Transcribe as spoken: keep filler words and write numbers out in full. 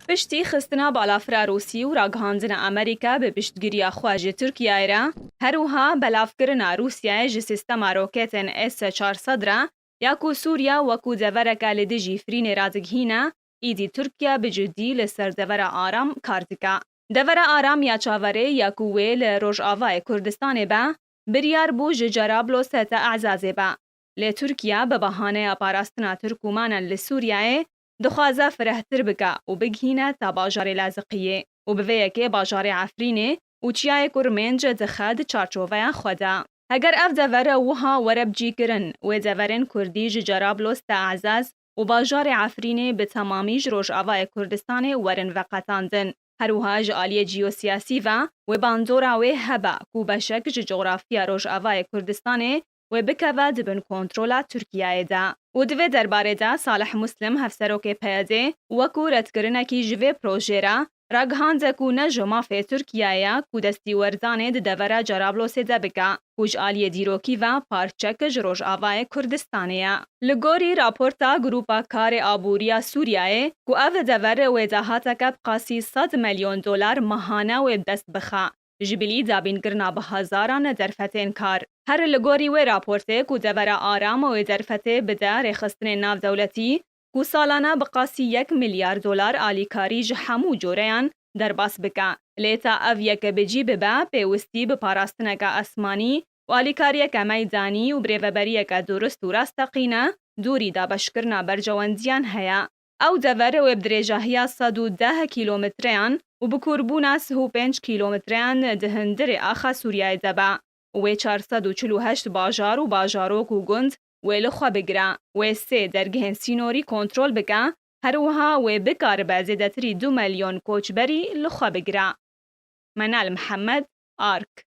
Piştî xistina balafira Rûsî û ragihandina Amerîka bi piştgiriya xwe ji Tirkiyeyê re, her wiha belavkirina Rûsiyeyê ji sîstema roketên S çar sed re, ya ku Sûriya wekû devereke li dijî Efrînê radigihîne, îdî Tirkiye bi cidî li ser devera Aram kar dike. Devera Aram ya çaverê ya ku wê li Rojavayê Kurdistanê be, biryar bû ji Cerablosê ta Ezazê be. Lê Tirkiye bi bahaneya parastina Tirkûmanan li Sûriyeyê dixwaze firehtir bike û bigihîne ta bajarê Laziqiyê û bi vê yekê bajarê Efrînê û Çiyayê Kurmênc dixe di çarçoveya xwe de. Heger ev dever wiha were bicîkirin, wê deverên Kurdî ji Cerablos ta Ezaz û bajarê Efrînê bi temamî ji Rojavayê Kurdistanê werin veqetandin. Her wiha ji aliyê ciyosiyasî ve wê bandora wê hebe ku beşek ji cografiya Rojavayê Kurdistanê wê bikeve di bin kontrola Tirkiyeyê de. Û di vê derbarê de Salih Muslim, hevserokê P Y D'ê, wekû redkirinekî ji vê projê re ragihande ku ne ji mafê Tirkiyeyê ye ku destîwerdanê di devera Cerablosê de bike, ku ji aliyê dîrokî ve parçek ji Rojavayê Kurdistanê ye. Li gorî raporta Grûpa Karê Aboriya Sûriyeyê, ku ev dever wê dahateke bi qasî sed milyon dolar mehane wê bi dest bixe, ji bilî dabînkirina bi hezaran derfetên kar. Her li gorî wê raportê ku devera Aram wê derfetê bide rêxistinên navdewletî, ku salane bi qasî yek milyar dolar alîkarî ji hemû coreyan derbas bike. Lê ta ev yek bi cî bibe, pêwistî bi parastineke esmanî û alîkariyeke meydanî û birêveberiyeke durust û rasteqîne, dûrî dabeşkirina berjewendiyan heye. Ew dever wê bi dirêjahiya sed û deh kîlometreyan û bi kûrbûna sih û pênc kîlometreyan di hundirê axa Sûriyeyê de be. Wê çar sed û çil û heşt bajar û bajarok û gund wê li xwe bigire, wê sê dergehên sînorî kontrol bike, her wiha wê bikaribe zêdetirî du milyon koçberî li xwe bigire. Menal Mihemed, Ark.